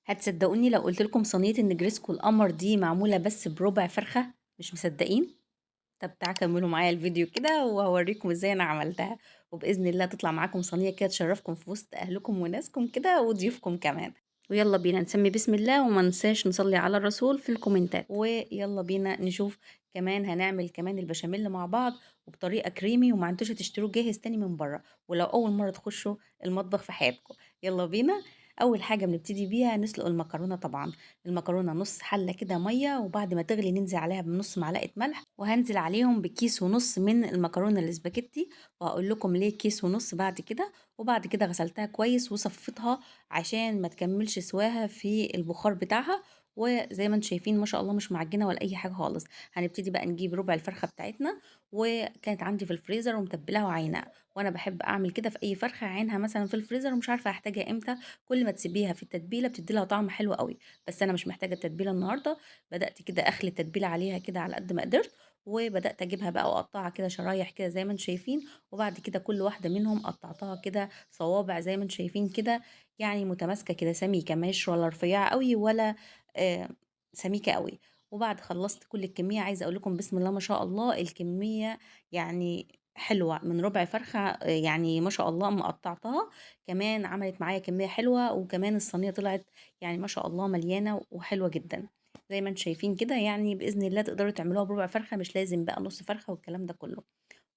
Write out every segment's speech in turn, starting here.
هتصدقوني لو قُلت لكم صينية النجرسكو القمر دي معمولة بس بربع فرخة؟ مش مصدقين؟ طب تعالوا كملوا معايا الفيديو كده وهاوريكم إزاي أنا عملتها، وبإذن الله تطلع معاكم صينية كده تشرفكم في وسط أهلكم وناسكم كده وضيوفكم كمان. ويلا بينا نسمي بسم الله وما ننساش نصلي على الرسول في الكومنتات. ويلا بينا نشوف كمان هنعمل كمان البشاميل مع بعض وبطريقة كريمي، وما عندوش تشتروه جاهز تاني من بره، ولو أول مرة تخشوا المطبخ في حياتكم. يلا بينا. أول حاجة بنبتدي بيها نسلق المكرونة. طبعا المكرونة نص حلة كده مية، وبعد ما تغلي ننزل عليها بنص معلقة ملح، وهنزل عليهم بكيس ونص من المكرونة الاسباجيتي، وهقول لكم ليه كيس ونص بعد كده. وبعد كده غسلتها كويس وصفيتها عشان ما تكملش سواها في البخار بتاعها، وزي ما انتم شايفين ما شاء الله مش معجنه ولا اي حاجة خالص. هنبتدي بقى نجيب ربع الفرخه بتاعتنا، وكانت عندي في الفريزر ومتبلاها وعينها، وانا بحب اعمل كده في اي فرخة عينها مثلا في الفريزر ومش عارفه هحتاجها امتى، كل ما تسيبيها في التتبيله بتدي لها طعم حلو قوي. بس انا مش محتاجه التتبيله النهارده، بدات كده اخلي التتبيله عليها كده على قد ما قدرت، وبدات اجيبها بقى واقطعها كده شرايح كده زي ما انتم شايفين. وبعد كده كل واحدة منهم قطعتها كده صوابع زي ما انتم شايفين كده، يعني متماسكة كده سميكة، مش ولا رفيعة قوي ولا سميكة قوي. وبعد خلصت كل الكمية، عايزه اقول لكم بسم الله ما شاء الله الكمية يعني حلوة من ربع فرخة، يعني ما شاء الله اما قطعتها كمان عملت معايا كمية حلوة، وكمان الصينية طلعت يعني ما شاء الله مليانة وحلوه جدا زي ما انتم شايفين كده. يعني باذن الله تقدروا تعملوها بربع فرخة، مش لازم بقى نص فرخة والكلام ده كله.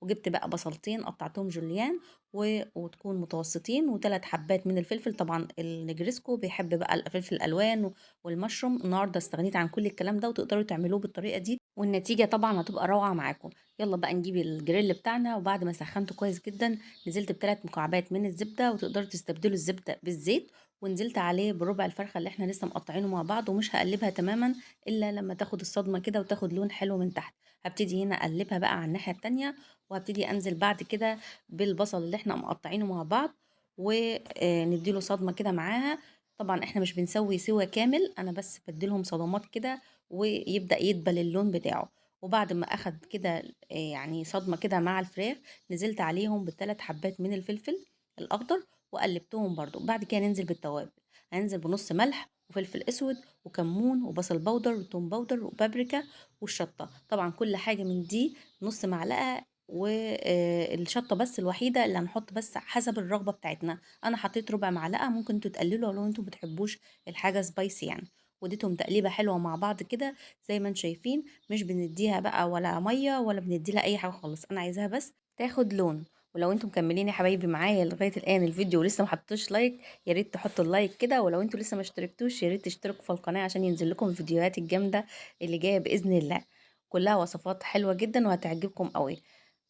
وجبت بقى بصلتين قطعتهم جوليان وتكون متوسطين، وثلاث حبات من الفلفل. طبعا النجرسكو بيحب بقى الفلفل الالوان والمشروم، النهارده استغنيت عن كل الكلام ده، وتقدروا تعملوه بالطريقة دي والنتيجة طبعا هتبقى روعه معاكم. يلا بقى نجيب الجريل بتاعنا، وبعد ما سخنته كويس جدا نزلت بثلاث مكعبات من الزبدة، وتقدروا تستبدلوا الزبدة بالزيت، ونزلت عليه بربع الفرخه اللي احنا لسه مقطعينه مع بعض، ومش هقلبها تماما الا لما تاخد الصدمة كده وتاخد لون حلو من تحت. هبتدي هنا اقلبها بقى على الناحية التانية، وهبتدي انزل بعد كده بالبصل اللي احنا مقطعينه مع بعض، ونديله صدمة كده معاها. طبعا احنا مش بنسوي سوا كامل، انا بس بديلهم صدمات كده ويبدا يدبل اللون بتاعه. وبعد ما اخد كده يعني صدمة كده مع الفراخ، نزلت عليهم بالثلاث حبات من الفلفل الاخضر وقلبتهم برضو. بعد كده ننزل بالتوابل، هننزل بنص ملح وفلفل اسود وكمون وبصل powder وتوم powder وبابريكا والشطه. طبعا كل حاجة من دي نص معلقه، والشطه بس الوحيدة اللي هنحط بس حسب الرغبة بتاعتنا. انا حطيت ربع معلقه، ممكن انتوا تقللوا لو انتوا بتحبوش الحاجة spicy يعني. واديتهم تقليبه حلوة مع بعض كده زي ما انتم شايفين، مش بنديها بقى ولا مية ولا بندي لها اي حاجة خالص، انا عايزاها بس تاخد لون. ولو انتم مكملين يا حبايبي معايا لغاية الان الفيديو ولسه ما حطيتوش like، يا ريت تحطوا ال like كده، ولو انتم لسه ما اشتركتوش يا ريت تشتركوا في القناة عشان ينزل لكم الفيديوهات الجامدة اللي جاية باذن الله، كلها وصفات حلوة جدا وهتعجبكم قوي.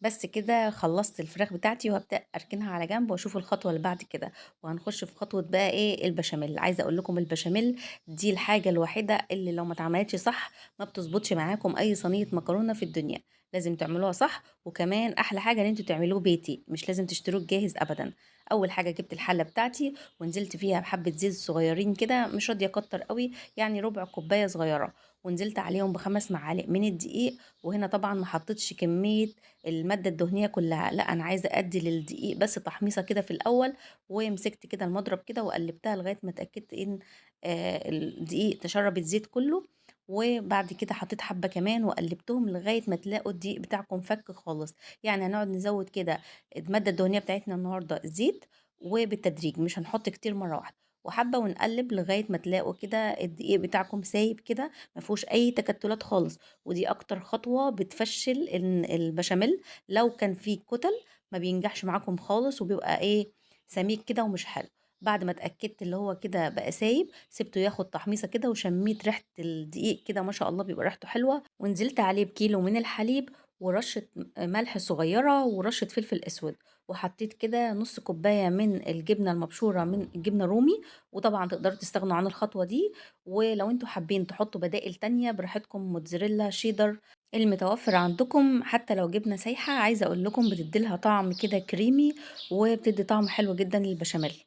بس كده خلصت الفراخ بتاعتي، وهبدا اركنها على جنب واشوف الخطوة اللي بعد كده. وهنخش في خطوة بقى ايه البشاميل. عايزه اقول لكم البشاميل دي الحاجة الوحيدة اللي لو ما اتعملتش صح ما بتظبطش معاكم اي صينية مكرونه في الدنيا، لازم تعملوها صح. وكمان احلى حاجة ان انتوا تعملوه بيتي، مش لازم تشتروه جاهز ابدا. اول حاجة جبت الحلة بتاعتي ونزلت فيها بحبه زيت صغيرين كده، مش راضية اكتر قوي، يعني ربع كوباية صغيرة، ونزلت عليهم ب5 معالق من الدقيق. وهنا طبعا ما حطيتش كمية المادة الدهنية كلها، لا انا عايزه ادي للدقيق بس تحميصه كده في الاول. ومسكت كده المضرب كده وقلبتها لغاية ما اتاكدت ان الدقيق تشرب الزيت كله. وبعد كده حطيت حبه كمان وقلبتهم لغاية ما تلاقوا الدقيق بتاعكم فك خالص. يعني هنقعد نزود كده المادة الدهنية بتاعتنا النهارده زيت، وبالتدريج مش هنحط كتير مرة واحدة، وحبه ونقلب لغاية ما تلاقوا كده الدقيق بتاعكم سايب كده ما فيهوش اي تكتلات خالص. ودي اكتر خطوة بتفشل ان البشاميل لو كان فيه كتل ما بينجحش معاكم خالص، وبيبقى ايه سميك كده ومش حلو. بعد ما اتاكدت اللي هو كده بقى سايب، سبته ياخد تحميصه كده، وشميت ريحه الدقيق كده ما شاء الله بيبقى ريحته حلوة. ونزلت عليه بكيلو من الحليب ورشه ملح صغيرة ورشه فلفل اسود، وحطيت كده نص كوباية من الجبنة المبشوره من الجبنة الرومي. وطبعا تقدروا تستغنوا عن الخطوة دي، ولو انتوا حابين تحطوا بدائل تانية براحتكم، موتزاريلا شيدر المتوفر عندكم، حتى لو جبنه سايحه. عايزه اقول لكم بتدي لها طعم كده كريمي، وبتدي طعم حلو جدا للبشاميل.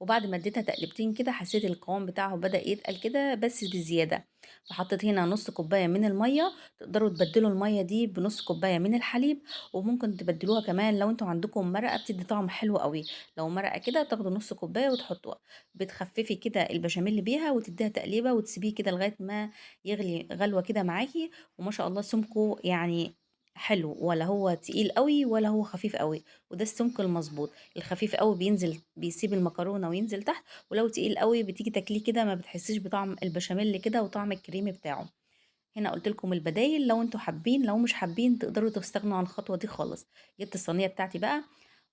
وبعد ما اديتها تقلبتين كده حسيت القوام بتاعه بدأ يتقل كده بس بزيادة، فحطيت هنا نص كوباية من المية. تقدروا تبدلوا المية دي بنص كوباية من الحليب، وممكن تبدلوها كمان لو انتوا عندكم مرقة بتدي طعم حلو قوي. لو مرقة كده تاخدوا نص كوباية وتحطوها، بتخففي كده البشاميل بيها وتديها تقليبة وتسيبيه كده لغاية ما يغلي غلوة كده معاكي. وما شاء الله سمكة يعني حلو، ولا هو تقيل قوي ولا هو خفيف قوي، وده السمك المظبوط. الخفيف قوي بينزل بيسيب المكرونه وينزل تحت، ولو تقيل قوي بتيجي تاكليه كده ما بتحسيش بطعم البشاميل كده وطعم الكريم بتاعه. هنا قلت لكم البدايل لو انتوا حابين، لو مش حابين تقدروا تستغنوا عن الخطوة دي خالص. جبت الصينية بتاعتي بقى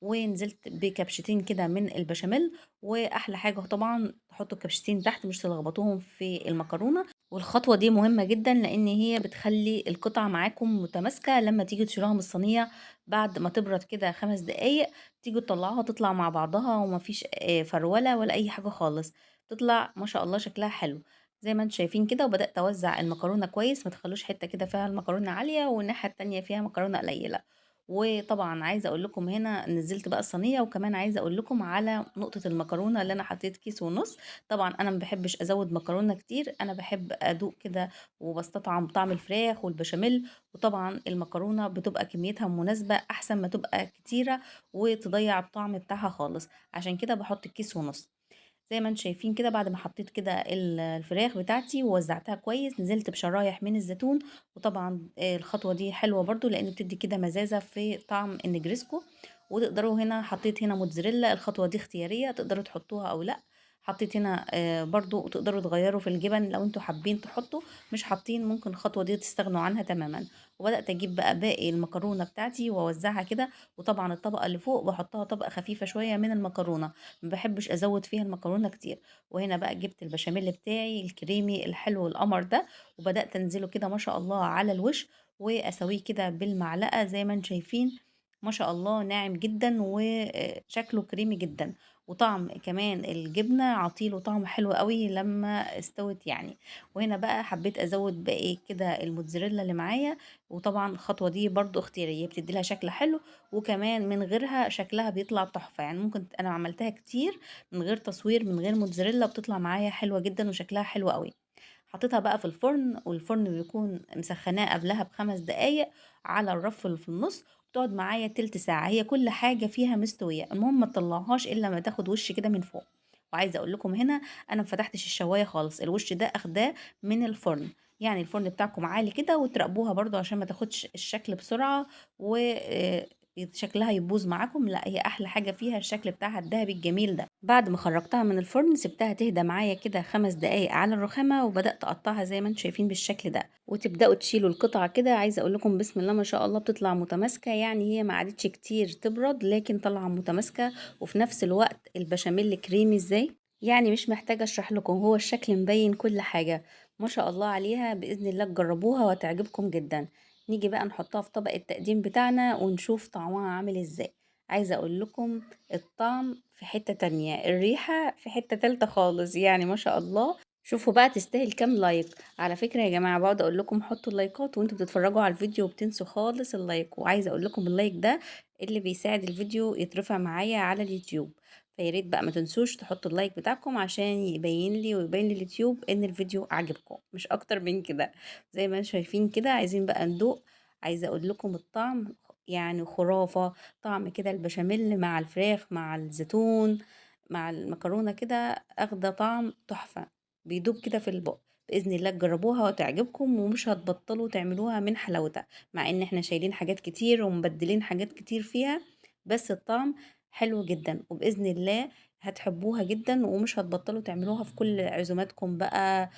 ونزلت بكبشتين كده من البشاميل، واحلى حاجة طبعا تحطوا الكبشتين تحت مش تلخبطوهم في المكرونه. والخطوة دي مهمة جدا لان هي بتخلي القطعة معاكم متماسكة لما تيجي تشيلوها من الصينية بعد ما تبرد كده 5 دقايق، تيجي تطلعوها تطلع مع بعضها ومفيش فروله ولا اي حاجة خالص، تطلع ما شاء الله شكلها حلو زي ما انتم شايفين كده. وبدات اوزع المكرونه كويس، ما تخلوش حتة كده فيها المكرونه عالية والناحية التانية فيها مكرونه قليله. وطبعا عايزه اقول لكم هنا نزلت بقى الصينية، وكمان عايزه اقول لكم على نقطة المكرونه اللي انا حطيت كيس ونص. طبعا انا ما بحبش ازود مكرونه كتير، انا بحب ادوق كده وبستطعم طعم الفراخ والبشاميل، وطبعا المكرونه بتبقى كميتها مناسبة احسن ما تبقى كتيرة وتضيع الطعم بتاعها خالص، عشان كده بحط الكيس ونص. زي ما انتم شايفين كده بعد ما حطيت كده الفراخ بتاعتي ووزعتها كويس، نزلت بشرايح من الزيتون. وطبعا الخطوة دي حلوة برضو لان بتدي كده مزازه في طعم النجرسكو. وتقدروا هنا حطيت هنا موتزاريلا، الخطوة دي اختيارية تقدروا تحطوها او لا. حطيت هنا برضو تقدروا تغيروا في الجبن لو انتوا حابين تحطوا، مش حاطين ممكن الخطوة دي تستغنوا عنها تماما. وبدات اجيب بقى باقي المكرونه بتاعتي واوزعها كده، وطبعا الطبقة اللي فوق بحطها طبقه خفيفة شوية من المكرونه، ما بحبش ازود فيها المكرونه كتير. وهنا بقى جبت البشاميل بتاعي الكريمي الحلو القمر ده، وبدات انزله كده ما شاء الله على الوش، واسويه كده بالمعلقه زي ما انتم شايفين ما شاء الله ناعم جدا وشكله كريمي جدا، وطعم كمان الجبنة عطيله طعم حلو قوي لما استوت يعني. وهنا بقى حبيت ازود باقي كده الموتزاريلا اللي معايا، وطبعا الخطوة دي برضو اختيارية بتدي لها شكل حلو، وكمان من غيرها شكلها بيطلع تحفة. يعني ممكن انا عملتها كتير من غير تصوير من غير موتزاريلا بتطلع معايا حلوة جدا وشكلها حلو قوي. حطيتها بقى في الفرن، والفرن بيكون مسخناه قبلها ب5 دقايق على الرف اللي في النص، بتقعد معايا تلت ساعة. هي كل حاجة فيها مستوية، المهم ما تطلعهاش إلا ما تاخد وش كده من فوق. وعايزة أقول لكم هنا أنا ما فتحتش الشواية خالص، الوش ده أخداه من الفرن، يعني الفرن بتاعكم عالي كده وتراقبوها برضو عشان ما تاخدش الشكل بسرعة و شكلها يبوظ معاكم. لا هي أحلى حاجة فيها الشكل بتاعها الذهبي الجميل ده. بعد ما خرجتها من الفرن سبتها تهدى معايا كده 5 دقايق على الرخامة، وبدأت أقطعها زي ما انتم شايفين بالشكل ده، وتبدأوا تشيلوا القطعة كده. عايزة أقول لكم بسم الله ما شاء الله بتطلع متماسكة، يعني هي ما عادتش كتير تبرد لكن طالعة متماسكة، وفي نفس الوقت البشاميل كريمي ازاي، يعني مش محتاجة اشرح لكم، هو الشكل مبين كل حاجة ما شاء الله عليها. بإذن الله تجربوها وتعجبكم جدا. نيجي بقى نحطها في طبق التقديم بتاعنا ونشوف طعمها عامل ازاي. عايزة اقول لكم الطعم في حتة تانية، الريحة في حتة تالتة خالص، يعني ما شاء الله. شوفوا بقى تستاهل كام like. على فكرة يا جماعة بقعد اقول لكم حطوا اللايكات وانتوا بتتفرجوا على الفيديو وبتنسوا خالص ال like، وعايزة اقول لكم ال like ده اللي بيساعد الفيديو يترفع معايا على اليوتيوب، فياريت بقى ما تنسوش تحطوا ال like بتاعكم عشان يبين لي ويبين لليوتيوب ان الفيديو عجبكم، مش اكتر من كده. زي ما انتم شايفين كده عايزين بقى ندوق. عايزه اقول لكم الطعم يعني خرافه، طعم كده البشاميل مع الفراخ مع الزيتون مع المكرونه كده اخده طعم تحفة، بيدوب كده في البق. باذن الله تجربوها وتعجبكم ومش هتبطلوا تعملوها من حلاوتها، مع ان احنا شايلين حاجات كتير ومبدلين حاجات كتير فيها، بس الطعم حلو جدا وباذن الله هتحبوها جدا ومش هتبطلوا تعملوها في كل عزوماتكم بقى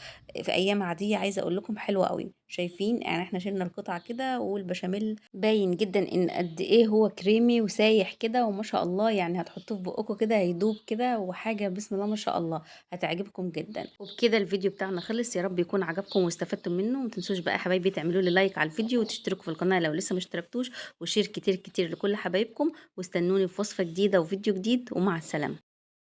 في ايام عادية. عايزه اقول لكم حلوة قوي. شايفين يعني احنا شلنا القطعة كده والبشاميل باين جدا ان قد ايه هو كريمي وسايح كده وما شاء الله، يعني هتحطوه في بقكم كده هيدوب كده وحاجه بسم الله ما شاء الله هتعجبكم جدا. وبكده الفيديو بتاعنا خلص، يا رب يكون عجبكم واستفدتم منه. وما تنسوش بقى يا حبايبي تعملوا لي like على الفيديو وتشتركوا في القناة لو لسه ما اشتركتوش، و share كتير كتير لكل حبايبكم، واستنوني في وصفه جديدة وفيديو جديد، ومع السلامة.